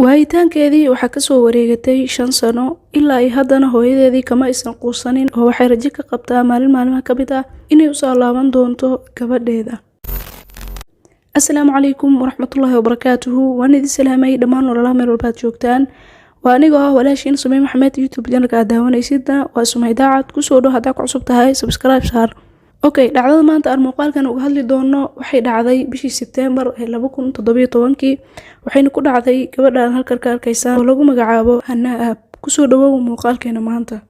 Waayitaankeedii waxaa kasoo wareegatay 5 sano. Ilaa ay haddana hooyadeedii kama aysan quusanin, oo waxay rajo ka qabtaa maalin maalmaha ka mid ah inay usoo laaban doonto gabadheeda. Asalaamu calaykum waraxmatullaahi wabarakaatuhu. Waan idin salaamay dhammaan walaalaha meel walba aad joogtaan. Waa anigoo ah walaashiin Sumay Maxamed. YouTube channelka aad daawanaysidna waa Sumay Daacad. Kusoo dhow, haddaa ku cusub tahay subscribe saar. Okay, dhacdada maanta aan muuqaalkan uga hadli doono waxay dhacday bishii Sebtembar ee 2017-kii, waxayna ku dhacday gabadha aan halkan ka arkaysaan oo lagu magacaabo Hannah Aab. Kusoo dhawow muuqaalkeena maanta.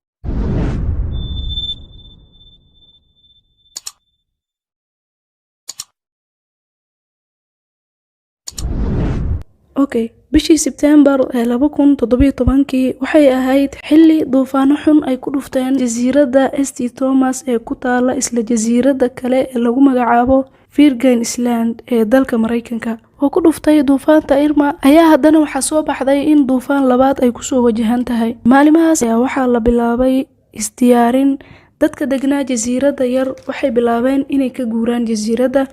Okay, bishii Sebtembar ee 2017-kii waxay ahayd xilli duufaano xun ay ku dhufteen jasiiradda St Thomas ee ku taala isla jasiiradda kale ee lagu magacaabo Virgin Island ee dalka Mareykanka, oo ku dhuftay duufaanta Irma. Ayaa haddana waxaa soo baxday in duufaan labaad ay kusoo wajahan tahay. Maalimahaas ayaa waxaa la bilaabay isdiyaarin. Dadka degnaa jasiiradda yar waxay bilaabeen inay ka guuraan jasiiradda,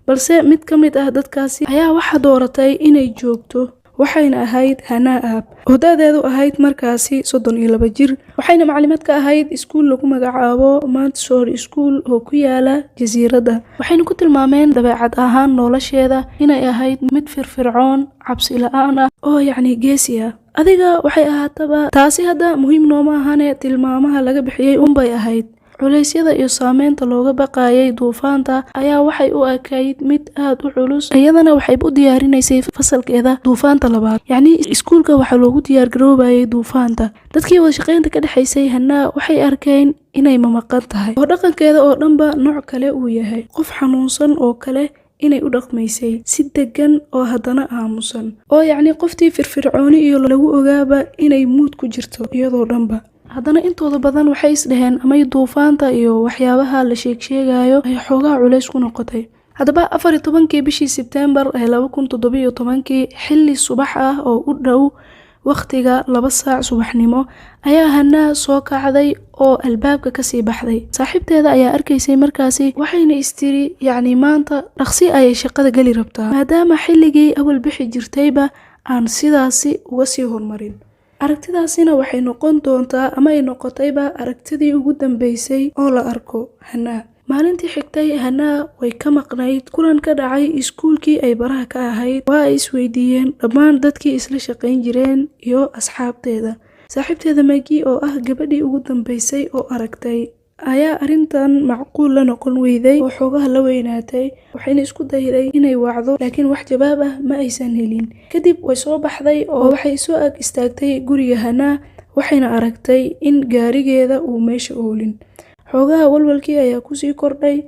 balse mid ka mid ah dadkaasi ayaa waxaa dooratay inay joogto, waxayna ahayd Hannah Aab, oo da-deedu ahayd markaasi 32 jir, waxayna maclimad ka ahayd iskuul lagu magacaabo Montessori School oo ku yaala jasiiradda. Waxayna ku tilmaameen dabeecad ahaan nolosheeda inay ahayd mid firfircoon, cabsi la-aan ah, oo yacni geesi ah. Adiga waxay ahaataba, taasi hadda muhiim nooma ahane, tilmaamaha laga bixiyey unbay ahayd. Culeysyada iyo saameynta looga baqayay duufaanta ayaa waxay u ekayd mid aada u culus. Iyadana waxay u diyaarinaysay fasalkeeda duufaanta labaad, yacni iskuulka waxaa loogu diyaargaroobayay duufaanta. Dadkii wadashaqeynta ka dhexaysay Hannah waxay arkeen inay mamaqan tahay, oo dhaqankeeda oo dhanba nooc kale uu yahay, qof xanuunsan oo kale inay u dhaqmaysay, si degan oo haddana aamusan, oo yacni qoftii firfircooni iyo lagu ogaaba inay mood ku jirto iyadoo dhanba. Haddana intooda badan waxay isdhaheen amay duufaanta iyo waxyaabaha la sheegsheegayo ay xoogaa culays ku noqotay. Haddaba 14-kii bishii Sebtembar ee 2017-kii, xilli subax ah oo u dhow wakhtiga 2 saac subaxnimo, ayaa Hannah soo kacday oo albaabka kasii baxday. Saaxiibteeda ayaa arkaysay markaasi, waxayna istiri, yacni maanta dhaqsi ayay shaqada geli rabtaa, maadaama xilligii awal bixi jirtayba aan sidaasi uga sii horumarin. Aragtidaasina waxay noqon doontaa, ama ay noqotayba, aragtidii ugu dambeysay oo la arko Hannah. Maalintii xigtay Hannah way ka maqnayd kulan ka dhacay iskuulkii ay baraha ka ahayd. Waa ay isweydiiyeen dhammaan dadkii isla shaqayn jireen iyo asxaabteeda. Saaxiibteeda Maggie, oo ah gabadhii ugu dambeysay oo aragtay, ayaa arrintan macquul la noqon weyday oo xoogaha la weynaatay, waxayna isku dayday inay wacdo, laakiin wax jawaab ah ma aysan helin. Kadib way soo baxday oo waxay soo ag istaagtay guriga Hannah, waxayna aragtay in gaarigeeda uu meesha oolin. Xoogaha walwalkii ayaa kusii kordhay,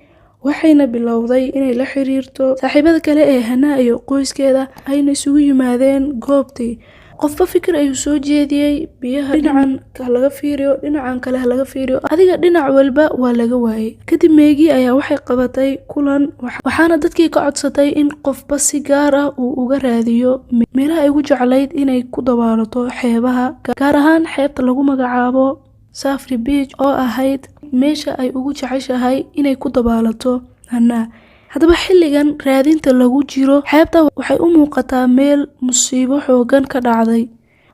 waxayna bilowday inay la xiriirto saaxiibada kale ee Hannah iyo qoyskeeda, ayna isugu yimaadeen goobtii. Qofba fikir ayuu soo jeediyey: biyaha dhinacan ha laga fiiriyo, dhinacan kale ha laga fiiriyo, adiga dhinac walba waa laga waayey. Kadib Maggie ayaa waxay qabatay kulan, waxaana dadkii ka codsatay in qofba si gaar ah uu uga raadiyo meelaha ay ugu jeclayd inay ku dabaalato xeebaha, gaar ahaan xeebta lagu magacaabo Safari Beach, oo ahayd meesha ay ugu jeceshahay inay ku dabaalato Hannah. Haddaba xilligan raadinta lagu jiro, xeebta waxay u muuqataa meel musiibo xoogan ka dhacday.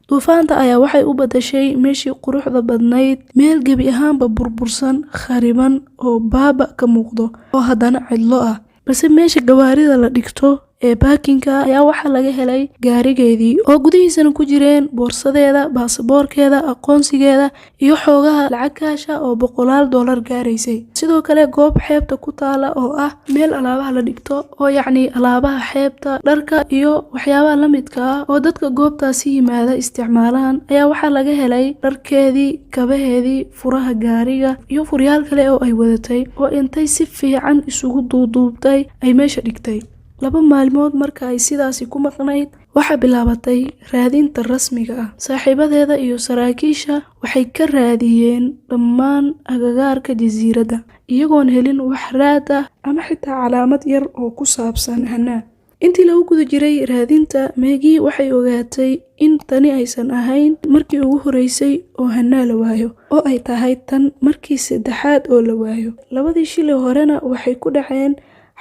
Duufaanta ayaa waxay u badashay meeshii quruxda badnayd meel gebi ahaanba burbursan, khariban, oo baaba ka muuqdo, oo haddana cidlo ah. Balse meesha gawaarida la dhigto ee parkingka ayaa waxaa laga helay gaarigeedii, oo gudihiisana ku jireen boorsadeeda, baasaboorkeeda, aqoonsigeeda iyo xoogaha lacag kaasha oo boqolaal dollar gaaraysay. Sidoo kale goob xeebta ku taala oo ah meel alaabaha la dhigto, oo yacni alaabaha xeebta, dharka iyo waxyaabaha la midka ah oo dadka goobtaasi yimaada isticmaalaan, ayaa waxaa laga helay dharkeedii, kabaheedii, furaha gaariga iyo furyaal kale oo ay wadatay, oo intay si fiican isugu duuduubtay ay meesha dhigtay. 2 maalmood marka ay sidaasi ku maqnayd, waxaa bilaabatay raadinta rasmiga ah. Saaxiibadeeda iyo saraakiisha waxay ka raadiyeen dhammaan agagaarka jasiiradda, iyagoon helin wax raad ah ama xitaa calaamad yar oo ku saabsan Hannah. Intii lagu guda jiray raadinta, Maggie waxay ogaatay in tani aysan ahayn markii ugu horeysay oo Hannah la waayo, oo ay tahay tan markii saddexaad oo la waayo. Labadii shil ee horena waxay ku dhaceen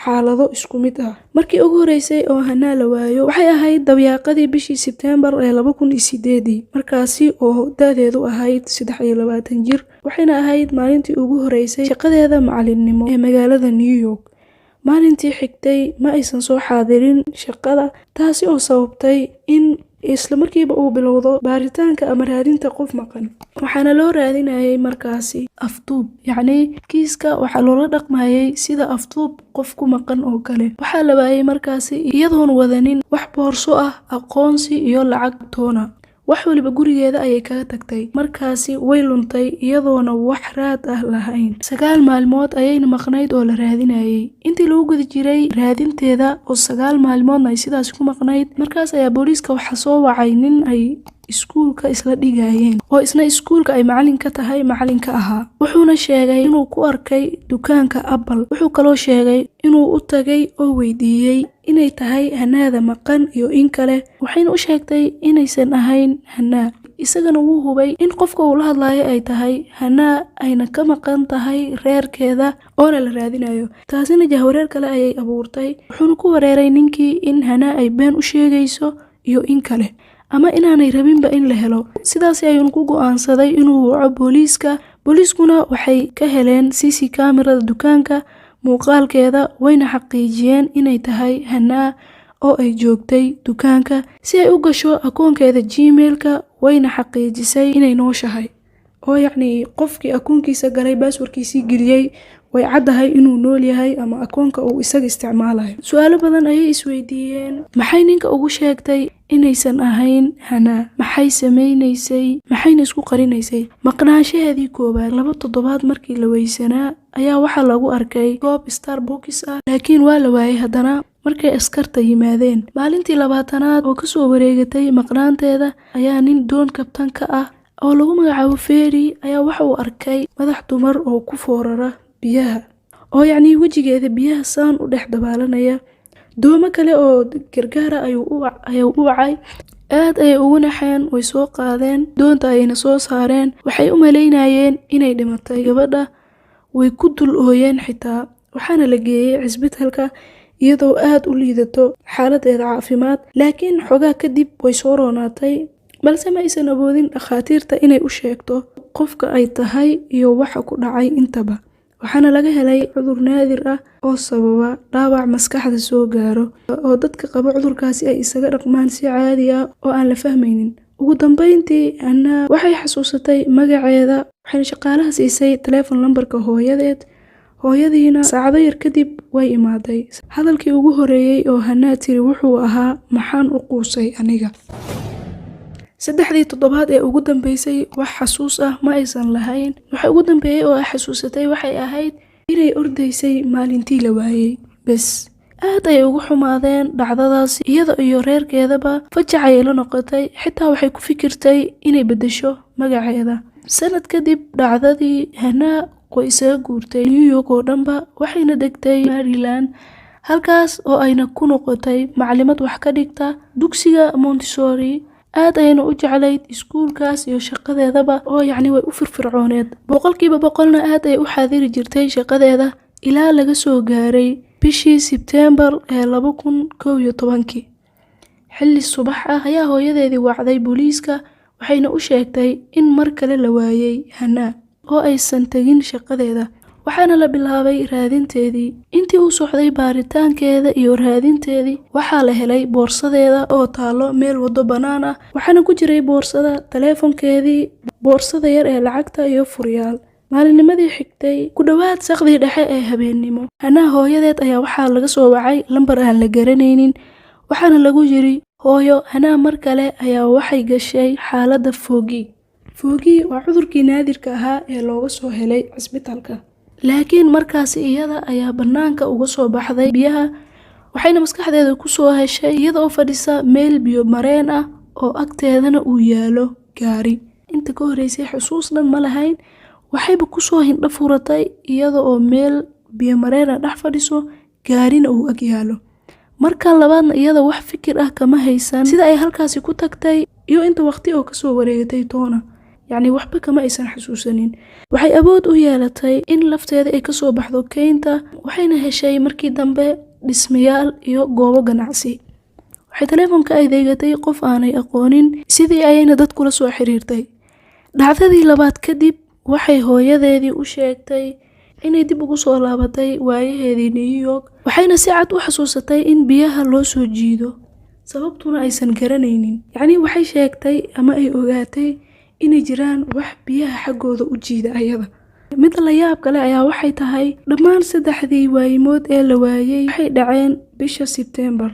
Xaalado isku mid ah. Markii ugu horeysay oo Hanaa la waayo waxay ahayd dabyaaqadii bishii Sebteembar ee 2008-dii, markaasi oo da'deedu ahayd 23 jir, waxayna ahayd maalintii ugu horeysay shaqadeeda macalinnimo ee magaalada New York. Maalintii xigtay ma aysan soo xaadirin shaqada, taasi oo sababtay in isla markiiba uu bilowdo baaritaanka ama raadinta qof maqan. Waxaana loo raadinayay markaasi afduub, yacni kiiska waxaa loola dhaqmayay sida afduub qof ku maqan oo kale. Waxaa la waayay markaasi iyadoon wadanin wax boorso ah, aqoonsi iyo lacag toona. Wax waliba gurigeeda ayay kaga tagtay. Markaasi way luntay iyadoona wax raad ah lahayn. 9 maalmood ayayna maqnayd oo la raadinayay. Intii lagu guda jiray raadinteeda oo 9 maalmoodna ay sidaasi ku maqnayd, markaas ayaa booliiska waxaa soo wacay nin ay iskuulka isla dhigayeen oo isna iskuulka ay macalin ka tahay macalinka ahaa. Wuxuuna sheegay inuu ku arkay dukaanka Apple. Wuxuu kaloo sheegay inuu u tagay oo weydiiyey inay tahay Hanaada maqan iyo in kale, waxayna u sheegtay inaysan ahayn Hanaa. Isagana wuu hubay in qofka uu la hadlayo ay tahay Hanaa, ayna ka maqan tahay reerkeeda oona la raadinayo. Taasina jahwareer kale ayay abuurtay. Wuxuuna ku wareeray ninkii in Hanaa ay been u sheegayso iyo in kale, ama inaanay rabinba in la helo. Sidaas ayuuna ku go'aansaday inuu waco booliiska. Booliiskuna waxay ka heleen CC kamerada dukaanka muuqaalkeeda, wayna xaqiijiyeen inay tahay Hanaa oo ay joogtay dukaanka si ay u gasho akoonkeeda Gmail-ka, wayna xaqiijisay inay nooshahay, oo yacni qofkii akoonkiisa galay, password-kiisii geliyey, way caddahay inuu nool yahay ama akoonka uu isaga isticmaalayo. Su-aalo badan ayay isweydiiyeen. Maxay ninka ugu sheegtay inaysan ahayn Hanaa? Maxay sameynaysay? Maxayna isku qarinaysay? Maqnaanshaheedii koowaad, 2 toddobaad markii la weysanaa, ayaa waxaa lagu arkay goob Starbucks ah, laakiin waa la waayay haddana markay askarta yimaadeen. Maalintii 20aad oo kasoo wareegatay maqnaanteeda ayaa nin doon kabtan ka ah oo lagu magacaabo Ferry ayaa waxa uu arkay madax dumar oo ku foorara biyaha, oo yacnii wejigeeda biyaha saan u dhex dabaalanaya. Doomo kale oo gargaara ayuu u wacay. Aad ayay ugu naxeen, way soo qaadeen, doonta ayayna soo saareen. Waxay u malaynayeen inay dhimatay gabadha, way ku dul ooyeen xitaa. Waxaana la geeyey cisbitaalka iyadoo aad u liidato xaaladeeda caafimaad, laakiin xogaa kadib way soo roonaatay, balse ma aysan awoodin dhakhaatiirta inay u sheegto qofka ay tahay iyo waxa ku dhacay intaba. Waxaana laga helay cudur naadir ah oo sababa dhaawac maskaxda soo gaaro, oo dadka qaba cudurkaasi ay isaga dhaqmaan si caadi ah oo aan la fahmaynin. Ugu dambeyntii Hanaa waxay xasuusatay magaceeda, waxayna shaqaalaha siisay telefoon lambarka hooyadeed. Hooyadiina saacado yar kadib way imaaday. Hadalkii ugu horeeyey oo Hanaa tiri wuxuu ahaa, "Maxaan u quusay aniga?" Saddexdii toddobaad ee ugu dambeysay wax xasuus ah ma aysan lahayn. Waxa ugu dambeeyey oo ay xasuusatay waxay ahayd inay ordaysay maalintii la waayey bes. Aad ayay ugu xumaadeen dhacdadaas iyada iyo reerkeedaba. Fajac ayay la noqotay, xitaa waxay ku fikirtay inay beddesho magaceeda. Sanad kadib dhacdadii, Hanaa way isaga guurtay New York oo dhanba, waxayna degtay Maryland, halkaas oo ayna ku noqotay macalimad wax ka dhigta dugsiga Montessori. Aad ayayna u jeclayd iskuulkaas iyo shaqadeedaba, oo yacni way u firfircooneed 100%na. Aad ay u xaadiri jirtay shaqadeeda ilaa laga soo gaaray bishii Sebteembar ee 2011-kii. Xilli subax ah ayaa hooyadeedii wacday booliiska, waxayna u sheegtay in mar kale la waayay Hanaa oo aysan tegin shaqadeeda. Waxaana la bilaabay raadinteedii. Intii uu socday baaritaankeeda iyo raadinteedii, waxaa la helay boorsadeeda oo taallo meel waddo bannaan ah. Waxaana ku jiray boorsada taleefankeedii, boorsada yar ee lacagta iyo furyaal. Maalinnimadii xigtay, ku dhowaad saqdii dhexe ee habeennimo, Hanaa hooyadeed ayaa waxaa laga soo wacay lambar aan la garanaynin. Waxaana lagu yiri, "Hooyo, Hanaa mar kale ayaa waxay gashay xaaladda fogi." Fogi waa cudurkii naadirka ahaa ee looga soo helay cisbitaalka, laakiin markaasi iyada ayaa bannaanka uga soo baxday biyaha, waxayna maskaxdeeda ku soo heshay iyada oo fadhisa meel biyo mareen ah oo agteedana uu yaalo gaari. Inta ka horeysay xusuus dhan ma lahayn. Waxayba kusoo hindho furatay iyada oo meel biyo mareen ah dhex fadhiso, gaarina uu ag yaalo. Markan labaadna iyada wax fikir ah kama haysan sida ay halkaasi ku tagtay iyo inta waqti oo kasoo wareegatay toona. Yacni waxba kama aysan xasuusanin. Waxay awood u yeelatay in lafteeda ay kasoo baxdo keynta, waxayna heshay markii dambe dhismayaal iyo goobo ganacsi. Waxay taleefonka adeegatay qof aanay aqoonin, sidii ayayna dad kula soo xiriirtay. Dhacdadii labaad kadib, waxay hooyadeedii u sheegtay inay dib ugu soo laabatay waayaheedii New York, waxayna si cad u xasuusatay in biyaha loo soo jiido, sababtuna aysan garanaynin. Yacnii waxay sheegtay ama ay ogaatay inay jiraan wax biyaha xaggooda u jiida ayada. Mid la yaab kale ayaa waxay tahay, dhammaan saddexdii waayimood ee la waayay waxay dhaceen bisha Sebtembar,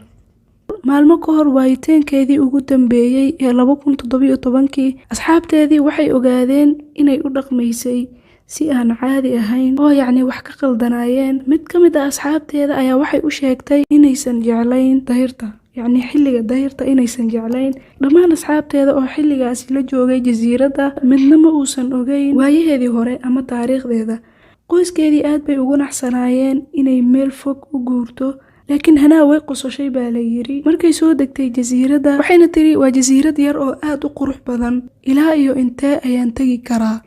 maalmo ka hor waayitaankeedii ugu dambeeyey ee 2017-kii. Asxaabteedii waxay ogaadeen inay u dhaqmaysay si aan caadi ahayn oo yacni wax ka qaldanaayeen. Mid ka mid ah asxaabteeda ayaa waxay u sheegtay inaysan jeclayn dayrta, yacni xilliga dayrta inaysan jeclayn. Dhammaan asxaabteeda oo xilligaasi la joogay jasiiradda midna ma uusan ogeyn waayaheedii hore ama taariikhdeeda. Qoyskeedii aad bay ugu naxsanaayeen inay meel fog u guurto, laakiin Hanaa way qososhay baa la yiri markay soo degtay jasiiradda, waxayna tiri, "Waa jasiirad yar oo aad u qurux badan, ilaa iyo intee ayaan tegi karaa?"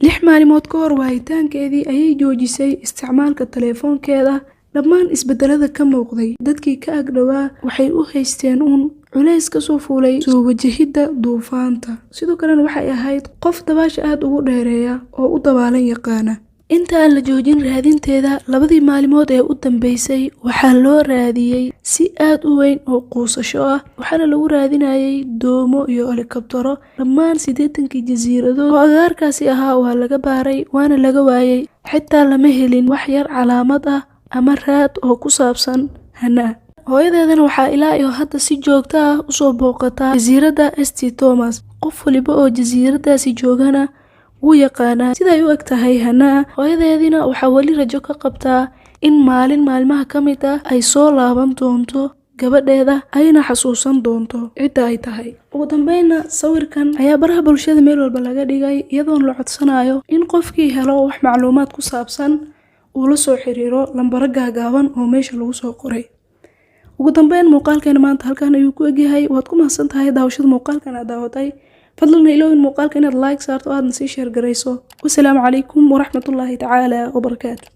6 maalmood ka hor waayitaankeedii ayay joojisay isticmaalka taleefoonkeeda. Dhammaan isbedelada ka muuqday dadkii ka agdhowaa waxay u haysteen uun culays kasoo fuulay soo wajahidda duufaanta. Sidoo kalena waxay ahayd qof dabaasha aad ugu dheereeya oo u dabaalan yaqaana. Inta aan la joojin raadinteeda, labadii maalmood ee u dambeysay waxaa loo raadiyey si aad u weyn oo quusasho ah, waxaana lagu raadinayay doomo iyo helikabtaro. Dhammaan 80-kii jasiiradood oo agagaarkaasi ahaa waa laga baaray, waana laga waayay. Xitaa lama helin wax yar calaamad ah ama raad oo ku saabsan Hanaa. Hooyadeedana waxaa ilaa iyo hadda si joogto ah usoo booqataa jasiiradda St Thomas. Qof waliba oo jasiiradaasi joogana wuu yaqaanaa siday u eg tahay Hanaa. Hooyadeediina waxaa weli rajo ka qabtaa in maalin maalmaha ka mid ah ay soo laaban doonto gabadheeda, ayna xasuusan doonto cidda ay tahay. Ugu dambeynna, sawirkan ayaa baraha bulshada meel walba laga dhigay, iyadoon la codsanayo in qofkii helo wax macluumaad ku saabsan uu la soo xiriiro lambaro gaagaaban oo meesha lagu soo qoray. Ugu dambeyn, muuqaalkeena maanta halkan ayuu ku egyahay. Waad ku mahadsan tahay daawashada muuqaalkan aad daawatay. Fadlan ha iloowin muuqaalka inaad like saarto, aadna sii share garayso. Wasalaamu calaykum waraxmatullaahi tacaala wabarakaatu.